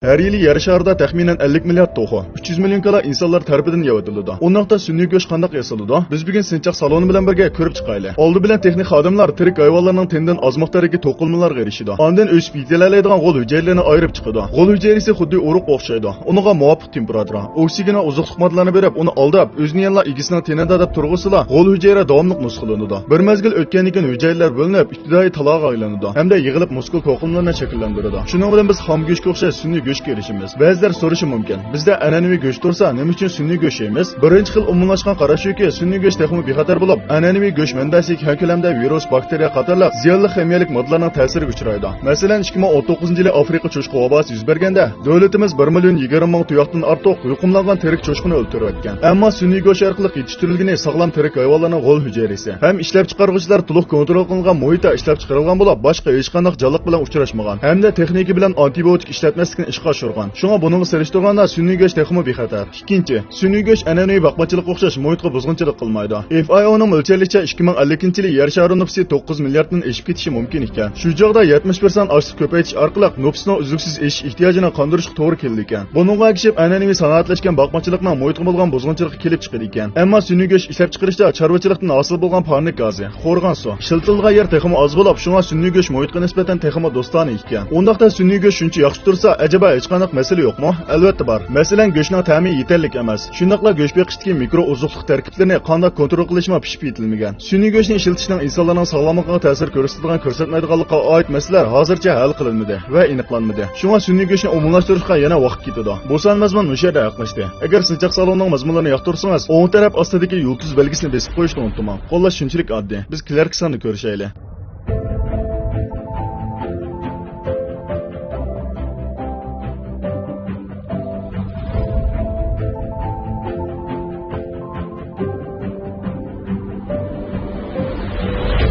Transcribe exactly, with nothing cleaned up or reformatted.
ھەر يىلى يەر شارىدا تەخمىنەن ئەللىك مىليارد توخۇ، ئۈچ يۈز مىليون كالا ئىنسانلار تەرىپىدىن يەۋېتىلىدۇ. ئۇنداقتا سۈنئىي گۆش قانداق ياسىلىدۇ؟ بىز بۈگۈن سىنچاق سالونى بىلەن بىرگە كۆرۈپ چىقايلى. ئالدى بىلەن تېخنىك خادىملار تىرىك ھايۋانلارنىڭ تېنىدىن ئازمىق تەرىكى توقۇلمىلارغا ئېرىشىدۇ. ئاندىن ئۆسۈپ يېتىلەلەيدىغان غول ھۈجەيرىلىرىنى ئايرىپ چىقىدۇ. غول ھۈجەيرىسى خۇددى ئۇرۇق ئوخشايدۇ. ئۇنىڭغا مۇۋاپىق تېمپېراتۇرا، ئوكسىگېن ۋە ئوزۇقلۇق ماددىلارنى بېرىپ، ئۇنى ئالداپ، ئۆزىنى يەنىلا ئىگىسىنىڭ تېنىدا دەپ تۇرغۇسىلا، غول ھۈجەيرە داۋاملىق نۇسخىلىنىدۇ. بىر مەزگىل ئۆتكەندىن كېيىن ھۈجەيرىلەر بۆلۈنۈپ، ئىپتىدائىي تالاغا ئايلىنىدۇ ھەمدە يىغىلىپ مۇسكۇل توقۇلمىلىرىنى شەكىللەندۈرىدۇ. شۇنىڭ بىلەن بىز خام گۆشكە ئوخشاش سۈنئىي گۆشكە ئېرىشىمىز. بەزىلەر سورىشى مۇمكىن، بىزدە ئەنئەنىۋى گۆش تۇرسا، نېمە ئۈچۈن سۈنئىي گۆش يەيمىز؟ بىرىنچى خىل ئومۇملاشقان قاراش شۇكى، سۈنئىي گۆش تېخىمۇ بىخەتەر بولۇپ، ئەنئەنىۋى گۆش مەنبەسى كەڭ كۆلەمدە ۋىرۇس، باكتېرىيە قاتارلىق زىيانلىق خىمىيەلىك ماددىلارنىڭ تەسىرىگە ئۇچرايدۇ. مەسىلەن، ئىككى مىڭ ئون توققۇزىنچى يىلى ئافرىقا چوشقا ۋاباسى يۈز بەرگەندە، دۆلىتىمىز بىر مىليون يىگىرمە مىڭ تۇياقتىن ئارتۇق يۇقۇملانغان تىرىك چوشقىنى ئۆلتۈرۈۋەتكەن. ئەمما سۈنئىي گۆش ئارقىلىق يېتىشتۈرۈلگىنى ساغلام تىرىك ھايۋانلارنىڭ غول ھۈجەيرىسى ھەم ئىشلەپچىقارغۇچىلار تولۇق كونترول قىلىنغان مۇھىتتا ئىشلەپچىقىرىلغان بولۇپ، باشقا ھېچقانداق جانلىق بىلەن ئۇچراشمىغان ھەمدە تېخنىكا بىلەن ئانتىبىيوتىك ئىشلەتمەسلىكنى ئىشقا ئاشۇرغان. شۇڭا بۇنىڭغا سېلىشتۇرغاندا سۈنئىي گۆش تېخىمۇ بىخەتەر. ئىككىنچى، سۈنئىي گۆش ئەنئەنىۋى باقمىچىلىققا ئوخشاش مۇھىتقا بۇزغۇنچىلىق قىلمايدۇ. ئېف ئاي ئونىڭ مۆلچەرلىشىچە، ئىككى مىڭ ئەللىكىنچى يىلى يەر شارى نوپۇسى توققۇز مىلياردتىن ئېشىپ كېتىشى مۇمكىن ئىكەن. شۇ چاغدا يەتمىش پىرسەنت ئاشلىق كۆپەيتىش ئارقىلىق نوپۇسنىڭ ئۈزلۈكسىز ئېشىش ئېھتىياجىنى قاندۇرۇشقا توغرا كېلىدىكەن. بۇنىڭغا ئەگىشىپ، ئەنئەنىۋى سانائەتلەشكەن باقمىچىلىقنىڭ مۇھىتقا بولغان بۇزغۇنچىلىقى كېلىپ چىقىدىكەن. ئەمما سۈنئىي گۆش ئىشلەپچىقىرىشتا چارۋىچىلىقتىن ھاسىل بولغان پارنىك گازى، خورغان سۇ، ئىشلىتىلىدىغان يەر تېخىمۇ ئاز بولۇپ، شۇڭا سۈنئىي گۆش مۇھىتقا نىسبەتەن تېخىمۇ دوستانە ئىكەن. ئۇنداقتا سۈنئىي گۆش شۇنچە ياخشى تۇرسا، ئەجەبا ھېچقانداق مەسىلە يوقمۇ؟ ئەلۋەتتە بار. مەسىلەن، گۆشنىڭ تەمى يېتەرلىك ئەمەس. شۇنداقلا گۆش بېقىشتىكى مىكرو ئوزۇقلۇق تەركىبلىرىنى قانداق كونترول قىلىشمۇ پىشىپ يېتىلمىگەن. سۈنئىي گۆشنى ئىشلىتىشنىڭ ئىنسانلارنىڭ ساغلاملىقىغا تەسىر كۆرسىتىدىغان، كۆرسەتمەيدىغانلىقىغا ئائىت مەسىلىلەر ھازىرچە ھەل قىلىنمىدى ۋە ئېنىقلانمىدى. شۇڭا سۈنئىي گۆشنى ئومۇملاشتۇرۇشقا يەنە ۋاقىت كېتىدۇ. بۇ سان مەزمۇن مۇشۇ يەردە ھەقلەشتى. ئەگەر سىنچاق سالونىنىڭ مەزمۇنلىرىنى ياقتۇرسىڭىز، ئوڭ تەرەپ ئاستىدىكى يۇلتۇز بەلگىسىنى بېسىپ قويۇشنى ئۇنتۇماڭ. قوللاش شۇنچىلىك ئاددىي. بىز كېلەركى ساندا كۆرۈشەيلى.